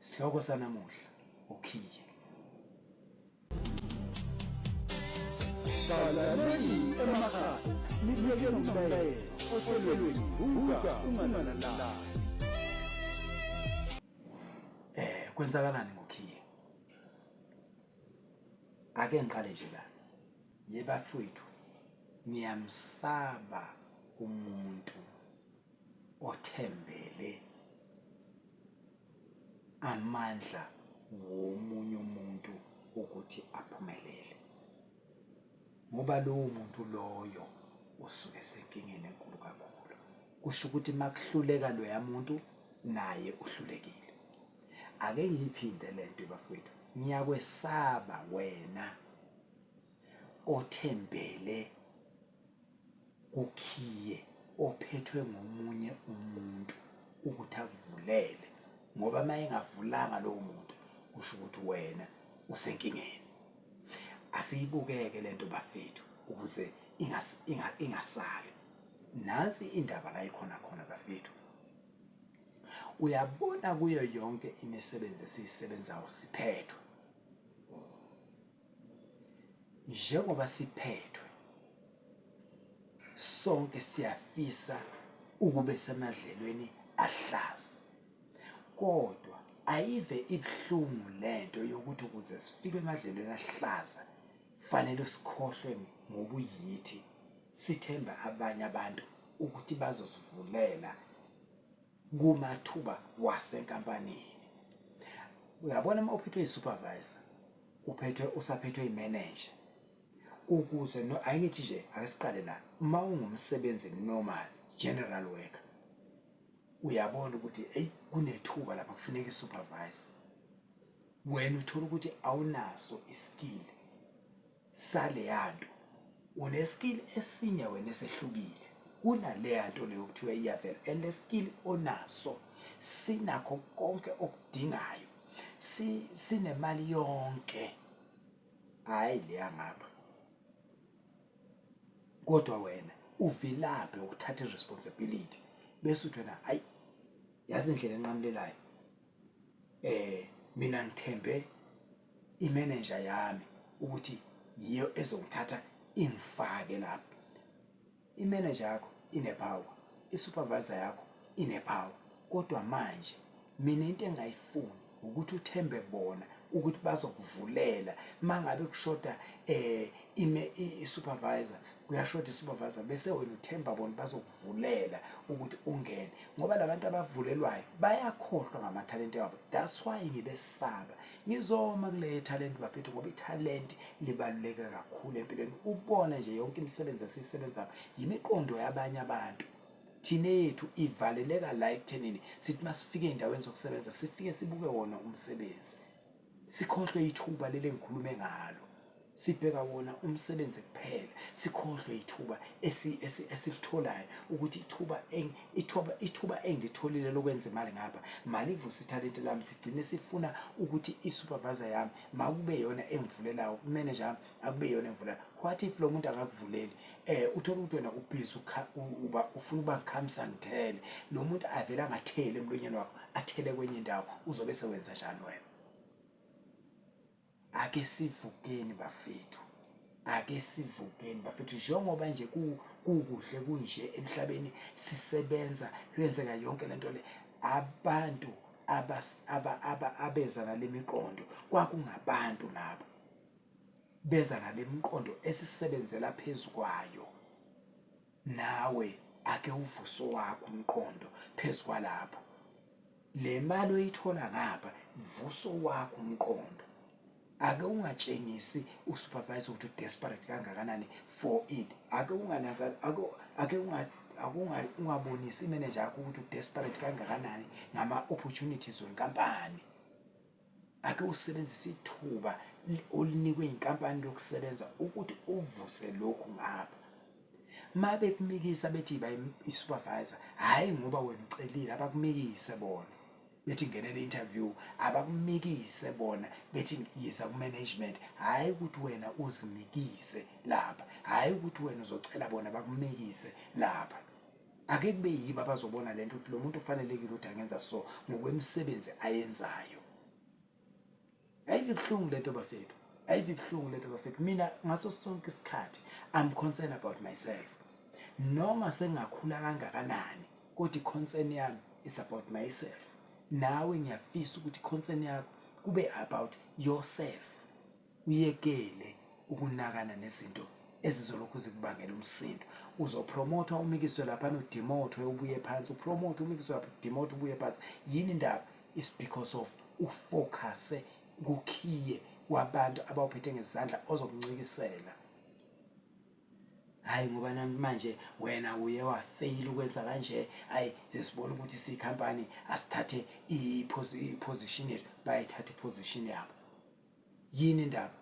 Sihloko sanamuhla ukhiye. Hlalani emakhaya nibuyele nomlayezo ohlelweni vuka ungalalali. Kwenzakalani ngokhiye? Ake ngiqale nje la. Yebafwethu ngiyamsaba umuntu othembele amandla womunye umuntu ukuthi aphumelele ngoba lowo muntu loyo usuke esenkingeni enkulu kakhulu. Kusho ukuthi makuhluleka loya muntu naye uhlulekile. Ake ngiyiphinde le nto bafowethu, ngiyakwesaba wena othembele kukhiye ophethwe ngomunye umuntu ukuthi akuvulele ngoba uma engavulanga lowo muntu kusho ukuthi wena usenkingeni. Asiyibukeke lento bafethu ukuze ingasali. Nansi indaba la ikhona khona bafethu. Uyabona kuyo yonke imisebenzi esiyisebenzayo siphethwe. Njengoba siphethwe sonke siyafisa ukube semadlelweni ahlaza kodwa ayive ibuhlungu lento yokuthi ukuze sifike emadlelweni ahlaza fanele sikhohlwe ngobuyithi sithembe abanye abantu ukuthi bazosivulela kumathuba wasenkampanini. Uyabona uma uphethwe i-supervisor, uphethwe usaphethwe i-manager ukuze no ayingithi nje ake siqale la uma ungumsebenzi normal general worker uyabona ukuthi eyi kunethuba lapha kufuneka i-supervisor wena uthola ukuthi awunaso iskill saleyanto uneskill esinye wena esehlukile kunaleyanto leyo kuthiwa iyavela and le skill onaso sinakho konke okudingayo sinemali yonke hhayi leya ngapha kodwa wena uvilaphe ukuthatha i-responsibility bese uthi wena hayi yazi indlela enqamulelayo mina ngithembe i-manager yami ukuthi yiyo ezongithatha ingifake lapho. I-manager yakho ine-power, i-supervisor yakho ine-power, kodwa manje mina into engingayifuni ukuthi uthembe bona ukuthi bazokuvulela mangabe kushoda i-supervisor, kuyashoda i-supervisor bese wena uthemba bona bazokuvulela ukuthi ungene ngoba la bantu abavulelwayo bayakhohlwa ngamathalente wabo. That's why ngibesaba. Ngizoma kule talent bafethu ngoba ithalente libaluleke kakhulu empilweni. Ubone nje yonke imisebenzi esiyisebenzayo yimiqondo yabanye abantu. Thina eyethu ivaleleka la ekuthenini sithi masifike ey'ndaweni zokusebenza sifike sibuke wona umsebenzi. Sikhohlwe ithuba leli engikhulume ngalo. Sibheka wona umsebenzi kuphela, sikhohlwe ithuba esilitholayo ukuthi ithuba ithuba ithuba engilitholile lokwenza imali ngapha malivuse ithalente lami. Sigcine sifuna ukuthi i-supervisor yami makube yona engivulelayo, umanager yami akube yona engivulelayo. What if lo muntu akakuvuleli? Uthole ukuthi wena ubhizi uba ufuna ukuba ngikhamisa ngithele, lo muntu avele angatheli emlonyeni wakho athele kwenye indawo, uzobe sewenza njani wena? Ake sivukeni bafethu, ake sivukeni bafethu njengoba nje kukuhle kunje emhlabeni sisebenza kwenzeka yonke lento le abantu abeza nale miqondo kwakungabantu labo beza nale miqondo esisebenzela phezu kwayo. Nawe ake uvuse owakho umqondo phezu kwalapho. Le mali oyithola ngapha vusa owakho umqondo. Ake ungatshengisi usupervisor ukuthi u-desperate kangakanani for ini. Ake unganaza ake ake ungabonisi imanager yakho ukuthi u-desperate kangakanani ngama-opportunities wenkampani. Ake usebenzise ithuba olinikwe inkampani lokusebenza ukuthi uvuse lokhu ngapha. Uma bekumikisa bethi yiba i-supervisor, hhayi ngoba wena ucelile, abakumikise bona bethi ngenela i-interview, abakumikise bona bethi yiza ku-management, hhayi ukuthi wena uzimikise lapha, hhayi ukuthi wena uzocela bona bakumikise lapha. Ake kube yibo abazobona lento ukuthi lo muntu ufanelekile ukuthi angenza so ngokwemisebenzi ayenzayo. Ayive ibuhlungu lento bafethu, ayive ibuhlungu lento bafethu. Mina ngaso sonke isikhathi I'm concerned about myself, noma sengakhula kangakanani, kodwa i-concern yami is about myself. Nawe ngiyafisa ukuthi i-concern yakho kube about yourself, uyekele ukunakana nezinto ezizolokhu zikubangela umsindo. Uzopromothwa, umikiswe laphana, udemothwe, ubuye phansi, upromote, umikiswe lapha, udemothwe, ubuye phansi. Yini indaba? Is because of ufocuse kukhiye wabantu abawuphethe ngezandla ozokuncikisela. Hayi, ngoba nami manje wena uye wafeyila ukwenza kanje, hayi, sesibona ukuthi siyikhampani asithathe i-position yethu. Bayayithatha i-position yabo. Yini indaba?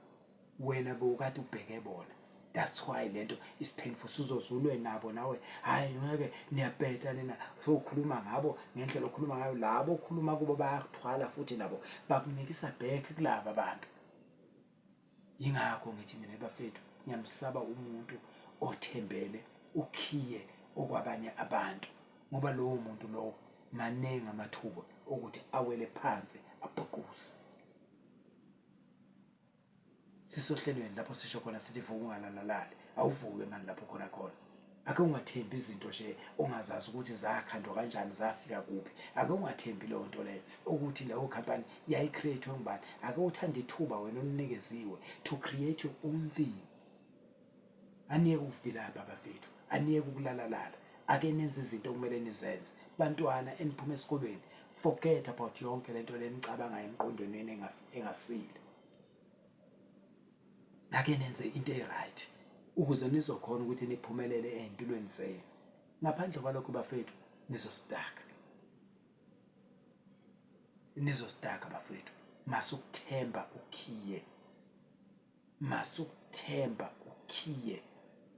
Wena bewukade ubheke bona. That's why lento is painful. Suzozulwe nabo nawe. Hayi, ngeke, niyabheda nina. Sokhuluma ngabo ngendlela okhuluma ngayo, labo okhuluma kubo bayakuthwala futhi nabo bakunikisa back kulaba bantu. Yingakho ngithi mina bafethu, ngiyamsaba umuntu othembele ukhiye okwabanye abantu, ngoba lowo muntu lowo maningi amathuba okuthi awele phansi abhuquze. Sisohlelweni lapho sisho khona sithi vuka ungalalalali. Awuvuke mani lapho khona khona. Ake ungathembi izinto nje ongazazi ukuthi zakhandwa kanjani, zafika kuphi. Ake ungathembi leyo nto leyo ukuthi leyo company yayi-create-we ngubani. Ake uthande ithuba wena olunikeziwe to create your own thing. Aniyeke ukuvilapha bafethu, aniyeke ukulalalala, ake nenze izinto okumele nizenze. Bantwana eniphuma esikolweni, forget about yonke lento le enicabangayo emqondweni wenu engasile. Ake nenze into e-right ukuze nizokhona ukuthi niphumelele ey'mpilweni zenu. Ngaphandle kwalokho bafethu, nizostaka, nizostaka bafethu. Masukuthemba ukhiye, masukuthemba ukhiye,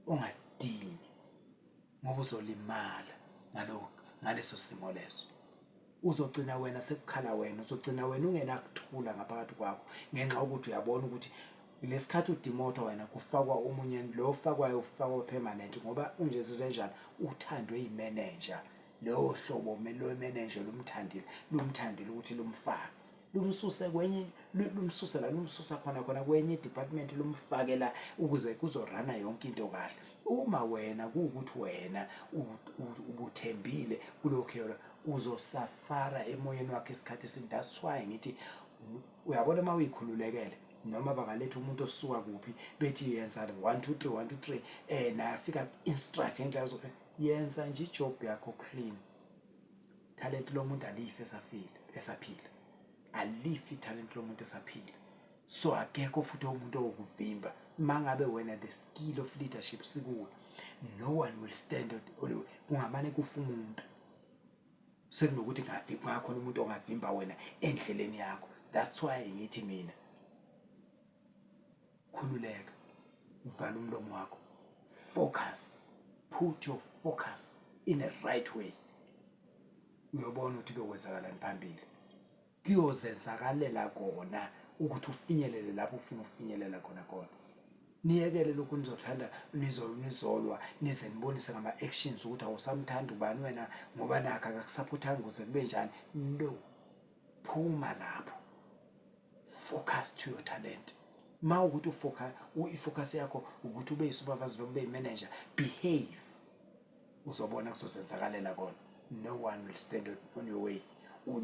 ungadini ngoba uzolimala ngaleso simo leso. Uzogcina wena sekukhala wena, uzogcina wena ungenakuthula ngaphakathi kwakho ngenxa yokuthi uyabona ukuthi lesikhathi udimothwa wena kufakwa omunye, lo ofakwayo ufakwa permanent ngoba unje sizenjani, uthandwe yimenenja lowo hlobo lwemenenja lumthandile, lumthandile ukuthi lumfake, lumsuse kwenye, lumsuse la lumsusa khona khona kwenye department, lumfake la ukuze kuzorana yonke into kahle. Uma wena kuwukuthi wena ubuthembile kulokho, uzosafara emoyeni wakho isikhathi eside. That's why ngithi uyabona, uma uyikhululekele, noma bangaletha umuntu osuka kuphi bethi yenza 1 2 3 1 2 3, naye afika instruct ngendlela yenza nje ijob yakho clean. Talent lomuntu alifi esafile, esaphila. Alifi talent lomuntu esaphila. So akekho futhi umuntu owukuvimba mangabe wena the skill of leadership sikuwe. No one will stand on. Kungamane kufa umuntu sekunokuthi kungakhona umuntu ongavimba wena endleleni yakho. That's why ngithi mina khululeka, vala umlomo wakho, focus, put your focus in the right way. Uyobona ukuthi kuyokwenzakalani phambili, kuyozenzakalela kona ukuthi ufinyelele lapho ufuna ufinyelela khona khona. Niyekele lokhu nizothanda nizolwa nize nibonise ngama-actions ukuthi awusamthandi ubani wena ngoba nakho akakusaphothanga ukuze kube njani. No, phuma lapho, focus to your talent. Ma ukuthi ufocus, i-focus yakho ukuthi ube yi-supervisor, ube yi-manager, behave, uzobona kuzozenzakalela kona. No one will stand on your way.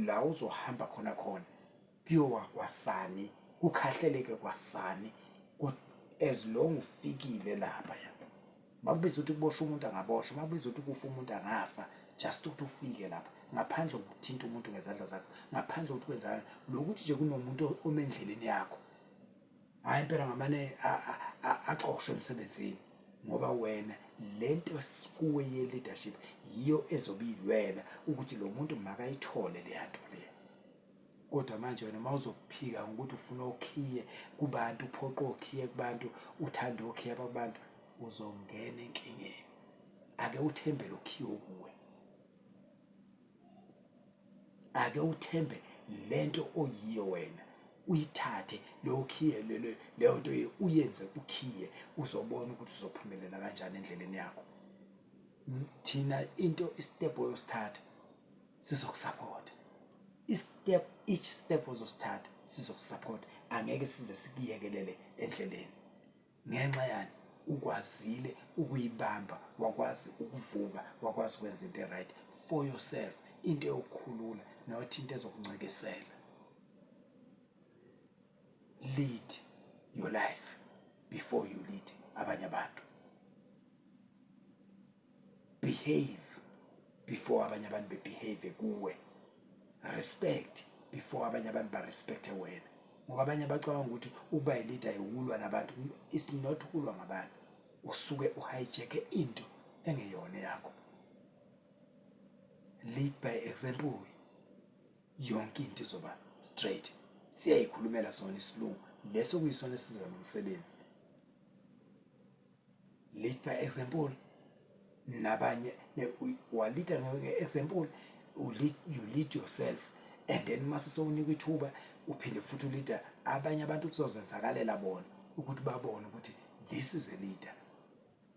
La uzohamba khona khona kuyowa kwasani, kukhahleleke kwasani, as long ufikile lapha. Makubiza ukuthi kuboshwe umuntu, angaboshwa. Makubiza ukuthi kufa umuntu, angafa, just ukuthi ufike lapha ngaphandle kokuthinta umuntu ngezandla zakho, ngaphandle kokuthi kwenzakala lokuthi nje kunomuntu ome endleleni yakho. Hhayi, impela ngamane axoshwe emsebenzini ngoba wena lento kuwe ye-leadership yiyo ezobe iyilwela ukuthi lo muntu makayithole leya nto leya. Kodwa manje wena uma uzokuphika ngokuthi ufuna okhiye kubantu, uphoqe okhiye kubantu, uthande okhiye kubantu, uzongena enkingeni. Ake uthembe lokhiye okuwe, ake uthembe lento oyiyo wena, uyithathe leyo khiye, leyo nto uyenze ukhiye, uzobona ukuthi uzophumelela kanjani endleleni yakho. Thina into i-step oyosithatha sizokusupport, i-step, each step ozosithatha sizokusupport. Angeke size sikuyekelele endleleni. Ngenxa yani? Ukwazile ukuyibamba, wakwazi ukuvuka, wakwazi ukwenza into e-right for yourself, into eyokukhulula, not into ezokuncikisela. Lead your life before you lead abanye abantu. Behave before abanye abantu bebehave kuwe. Respect before abanye abantu barespecte wena, ngoba abanye bacabanga ukuthi ukuba yi-leader ukulwa nabantu. It's not ukulwa ngabantu, usuke uhijacke into engeyona yakho. Lead by example, yonke into izoba straight. Siyayikhulumela sona isilungu leso kuyisona esiza nomsebenzi. Lead by example nabanye waleada nge-example, you lead yourself, and then mase sewunikwa ithuba uphinde futhi uleada abanye abantu. Kuzozenzakalela bona ukuthi babone ukuthi this is a leader,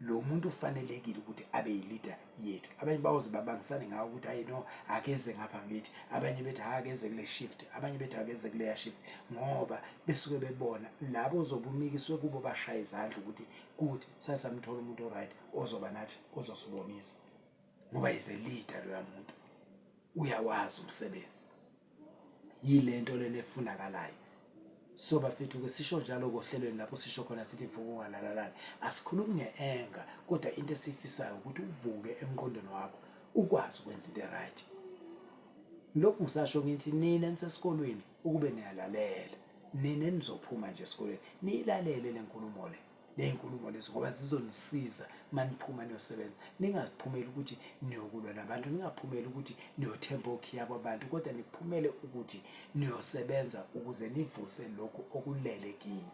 lo muntu ufanelekile ukuthi abe yi-leader yethu. Abanye bawoze babangisane ngawo ukuthi, "Hayi no, akeze ngapha ngithi." Abanye bethi, "Hayi, akeze kule shift." Abanye bethi, "Akeze kuleya shift," ngoba besuke bebona labo ozobe umikiswe kubo bashaya izandla ukuthi, "Good, sasamthola umuntu oright ozoba nathi, ozosibonisa," ngoba is a leader loya muntu, uyawazi umsebenzi. Yilento lena efunakalayo. So bafethu-ke, sisho njalo kohlelweni lapho sisho khona sithi vuka ungalalalali. Asikhulumi nge-anger, kodwa into esiyifisayo ukuthi uvuke emqondweni wakho, ukwazi ukwenza into e-right. Lokhu ngisasho ngithi nina nisesikolweni ukube niyalalela, nina enizophuma nje esikolweni, niyilalele le nkulumo le, ley'nkulumo lezi, ngoba zizonisiza maniphuma niyosebenza. Ningaziphumeli ukuthi niyokulwa nabantu, ningaphumeli ukuthi niyothemba okhiya kwabantu, kodwa niphumele ukuthi niyosebenza ukuze nivuse lokhu okulele kini.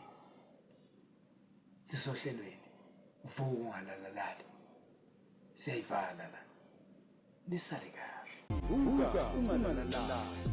Sisohlelweni vuka ungalalalali. Siyayivala la, nisale kahle. Vuka ungalalali.